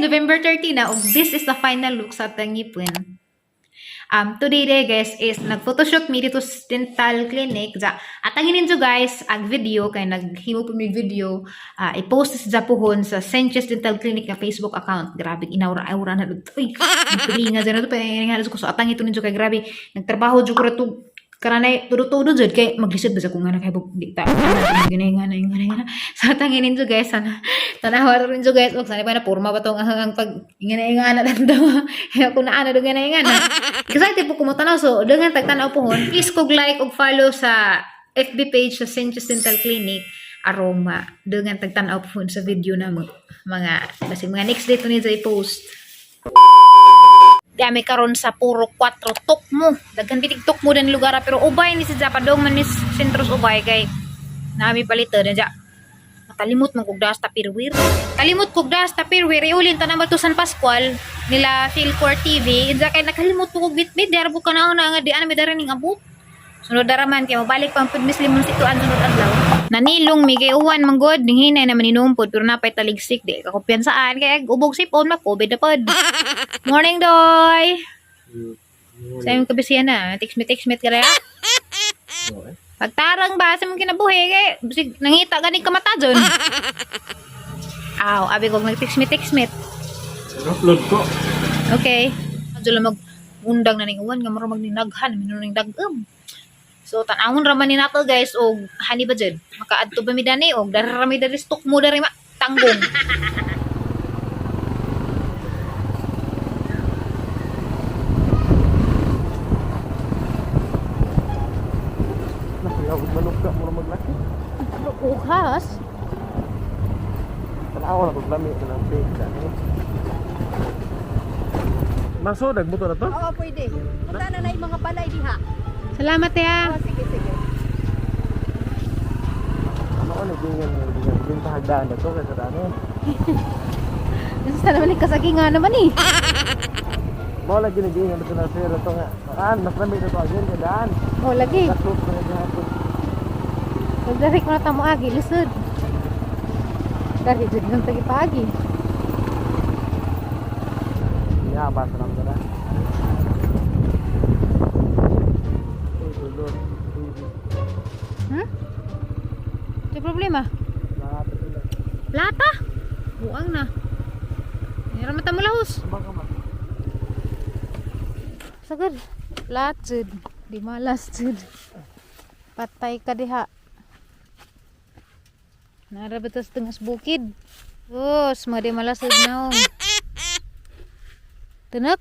November 30 na ug this is the final look sa atong ngipon. Today day guys is nag-photoshoot mi dito sa dental clinic. Ja, atangin ninyo guys ang video kay naghimo po mi video, i-post sa Japuhon sa Sanchez Dental Clinic na Facebook account. Grabe inaura-aura na dito. Uy, nagpilinga dyan na to, pahinga na ko. So atangin ito ninyo kay grabe nagtrabaho jud ko ra to karanay tudo-tudo jud kay maglisod ba sa kung nga nakahibog di ta gina nga na nga nga. So atangin ninyo guys, sana tanawa rin ninyo guys og sana pa na porma ba tong ang pag ingana ingana dando kung naa na do ngana ingana. Excited po ko tanaw, so dengan tagtanaw pohon, please kog like og follow sa FB page sa Sanchez Dental Clinic Aroma dengan tagtanaw pohon sa video na mga kasi mga next day to ni sa i-post. Dami karon sa puro 4 tukmo. Daghan bitig tukmo dan lugar pero ubay ni si Japa dong man mis sentros ubay kay nami palito na ja. Nakalimot man kog das tapirwir. Kalimot kog das tapirwir iulin ta naman to San Pascual nila Philcore TV. Inja kay nakalimot ko kog bitbit der ko na nga di ana mi dara ning abot. Sunod dara man kay mabalik pang pud Miss Limon situan sunod adlaw. Nanilong mi kay uwan man god ninghinay naman inumpod pero napay taligsik di kakumpiyansaan kay ubog sipon ma COVID na pod. Morning doy. Sa imong kabisihan na, text me ka rin. Pagtarang ba sa imong kinabuhi kay bisig nangita gani ka mata dyon. Aw, abi kog nag-text me text me. Upload ko. Okay. Adyo lang mag undang na ning uwan nga mura magninaghan minun ning dag-om. So tan-awon ra man ni nato guys og hani ba jud? Makaadto ba mi dani og dara ra mi diri stock mo diri ma tanggong. Nakalawag manok ka mura maglaki. Ukas. Tanaw na kog lami ka ng pig ano. Maso nagmotor na to? Oo, pwede. Punta na na yung mga balay diha. Salamat ya. Oo, sige, sige. Ano ko nagingan nagingan din sa hagdan na to kaysa ano. Sa naman kasagi nga naman eh. Mao lagi nagingan na to na sir to nga. Kaan mas lami na to agin kay daan. Oh lagi. Katlot na gihapon. Pagdari ko na tamo agi lisod. Dari jud lang tagi paagi. Ya basa lang dara. Uy, dulot. Di problema. Lahat sila. Plata. Buang na. Hira mata mo lahos. Baka ma. Sagad. Plat jud. Di malas jud. Patay ka diha. Nara ba tas tengas bukid? Sus, mga di malas jud naong. Tenek?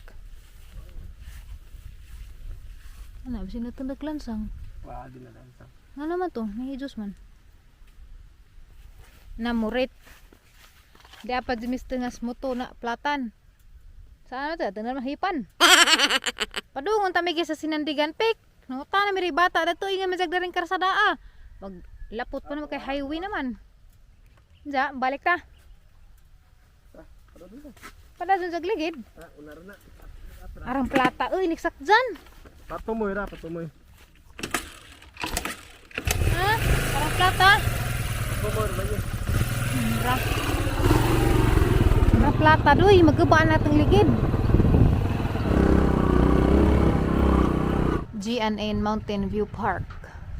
Ano, bisin na tenek lansang. Wa di na lang sa. Ano naman to? Nahijos man. Namurit. Di apa jenis tengas moto na platan. Sa ano to? Tengal mahipan. Padungon tamigi sa sinandigan pik. Nanguta na miri bata dato inga man daring karsadaa. Maglapot pa naman kay highway naman. Ja, balik ta. Pada dun sa gligid. Ah, una ra na. Arang plata euy niksak dyan. Patumoy ra, patumoy. Ha? Arang plata. Patumoy ra ba niya? Mura. Mura plata doy, magkabaan natong ligid. GNN Mountain View Park.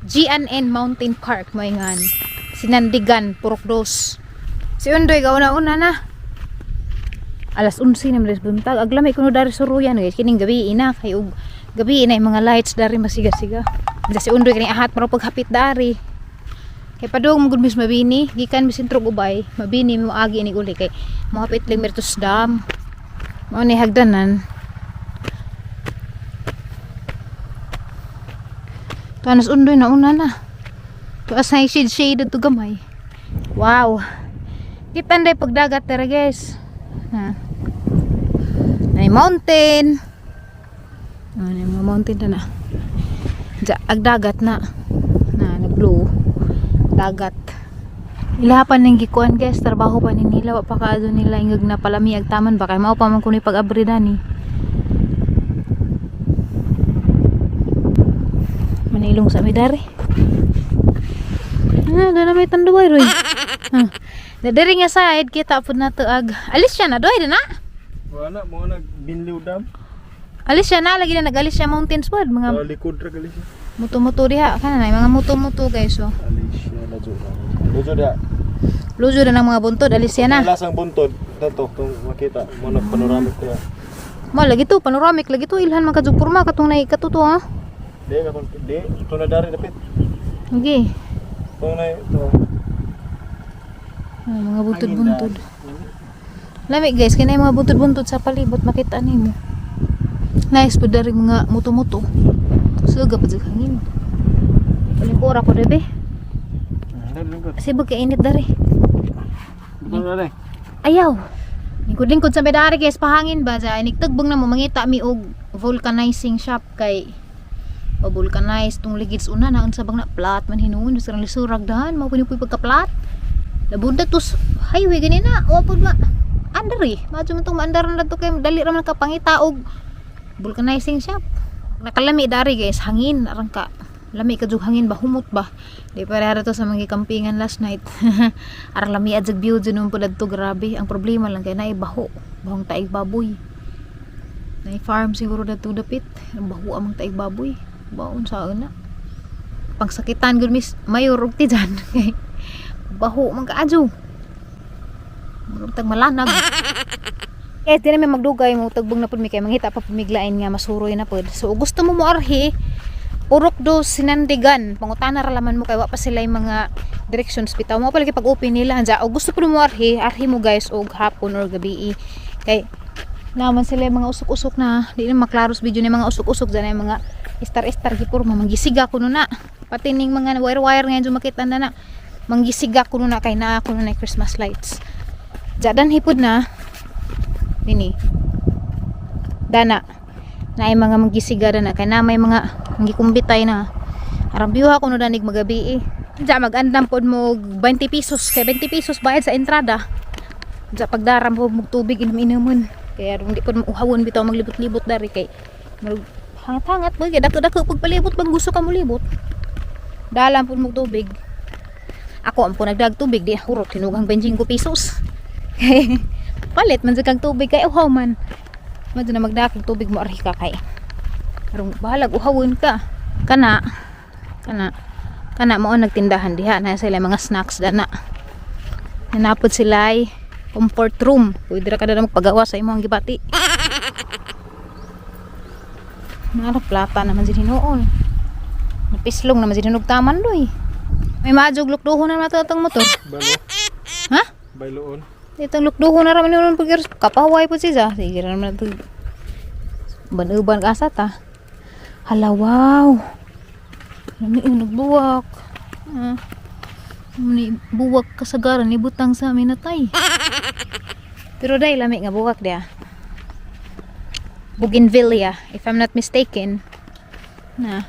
GNN Mountain Park moingan. Sinandigan, Purok Dos. Si Undoy gauna-una na. Alas 11 na malis buntag. Aglamay kuno dari suruyan guys. Kining gabi ina kay og gabi ina yung mga lights dari masiga-siga. Bisa si Undoy kini ahat maro paghapit dari. Kay padung mo gud mis mabini, gikan mis sentro ubay, mabini mo agi ini uli kay mohapit lang Mertus Dam. Mao ni hagdanan. Tuanas undoy na una na. Tuas na shade shade to gamay. Wow. Kita nday pagdagat tara guys. Na. Nay mountain. Ano yung mga mountain na na. Diya, agdagat na. Na, na blue. Dagat. Ilapan ning gikuan guys, trabaho pa ni nila, wa pa kaadto nila ingag na palami ag taman ba kay mao pa man kuno pag-abri dani. Manilong sa mi dari. Ah, doon na may tanduay roy. Ah, Na diri nga side kita pud nato ag alis siya na doy na. Wala mo nag Binliw Dam. Alis siya na lagi na nag-alis siya mountains pod mga Sa likod ra gali siya. muto-muto diha kana na mga muto-muto guys oh. Alicia Lajo. Lajo dia. Lujo na ng mga buntod alis siya na. Lasang buntod dato kung makita mo na panoramic diha. Mo lagi to panoramic lagi to ilhan man kadtong porma katong nay katuto ha. Di ka di to na dari dapit. Okay. To na to. Ah, mga buntod-buntod. Lami guys, kay mga buntod-buntod sa palibot makita nimo. Nice pud dari mga muto-muto. Suga pa jud hangin. Palingkura ko debe. Kasi kay init dari. Ayaw. Lingkod-lingkod sa medari guys, pahangin ba sa inigtagbong na mo mangita mi og vulcanizing shop kay o vulcanize tong ligid sa una na unsa bang na plat man hinuon sa lisurag dahan mao pud pagka plat. Nabundag tos highway gani na wa pud ma andar eh. Madyo man tong maandar na to kay dali ra man ka pangita og vulcanizing shop. Nakalami dari guys, hangin arang ka. Lami ka jug hangin ba humot ba. Di pareha to sa mga kampingan last night. Arang lami adjag view dyan nung pud adto grabe. Ang problema lang kay naay baho, bahong taig baboy. Naay farm siguro dadto dapit. Ang baho amang taig baboy. Baon sa na. Pangsakitan gud miss mayor og tijan kay baho man kaadyo. Murag tag malanag. Eh, di namin magdugay mo tagbong na pud mi kay mangita pa pud miglain nga masuroy na pud. So gusto mo moarhi Urok do Sinandigan. Pangutana ra laman mo kay wa pa sila yung mga directions bitaw mo pa lagi pag open nila anja. O gusto pud mo arhi, arhi mo guys og hapon or gabi. Kay naman sila yung mga usok-usok na di na maklaro sa video ni mga usok-usok dyan yung mga star-star gipur mo manggisiga kuno na pati ning mga wire-wire ngayon dyan makita na na manggisiga kuno na kay naa kuno na Christmas lights Jadan hipod na nini dana na ay mga manggisiga na kay na may mga manggikumbitay na arang biyuha kuno danig magabi eh. Diya mag-andam pod mo og 20 pesos kay 20 pesos bayad sa entrada. Diya pagdaram po mo tubig inom-inomon. Kaya di pod mauhawon bitaw maglibot-libot dari kay murag hangat-hangat po kay dako-dako pagpalibot bang gusto ka mo libot. Dalam pod mo tubig. Ako ang po nagdag tubig di hurot tinugang 25 pesos. Kay palit man jud kag tubig kay uhaw man. Madto na magdakog tubig mo arhi ka kay. Karong bahalag uhawon ka. Kana kana kana mao nagtindahan diha na sila mga snacks dana. Nanapod sila ay comfort room. Pwede ra ka na magpagawa sa imong gibati. Nara plata naman sin hinuon. Napislong naman sin hinog taman doy. May maadjog lukduho na nato atong motor. Balo, Ha? bayloon. Itong lukduho na raman yun pag kapaway po siya. Sige ra naman ito. Uban-uban ka asa ta. Hala, wow. Ano yun, nagbuwak. Ah. Ni buwak kasagaran ni butang sa amin natay. Pero dahil lami nga buwak dia. Bougainvillea, if I'm not mistaken. Na.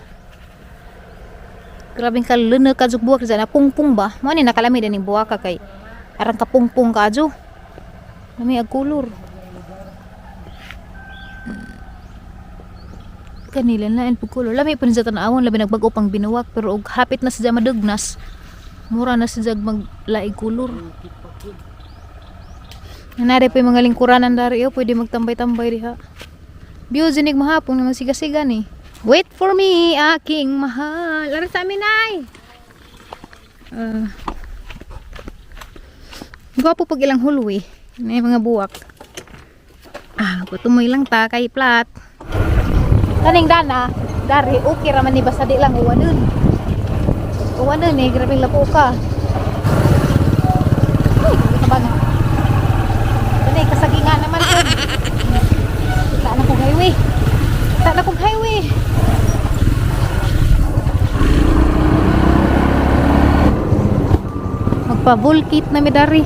Grabing kaluna ka jug buwak dyan. Pungpung ba? Mo ni nakalami din yung buwak ka kay arang kapungpung ka adyo. Lami ag kulor. Kanila na ang pagkulor. Lami pa rin sa tanawon, labi nagbago pang binuwak pero og hapit na siya madugnas. Mura na siya maglaig kulor. Nanari pa yung mga lingkuranan dari oh, pwede magtambay-tambay diha. View zinig mahapon naman siga-siga ni. Wait for me, aking mahal. Ara sa amin ay. Ah. Gwapo pag ilang hulwi. Na yung mga buwak. Ah, tumoy lang ta kay plat. Kaning dana, dari okay raman ni basta di lang uwanon. Uwanon eh, grabe lapo ka. Uy, ka ba na? Kanay kasagingan naman ko. Kita na kong highway. Kita na kong highway. Magpa-volkit na mi dari.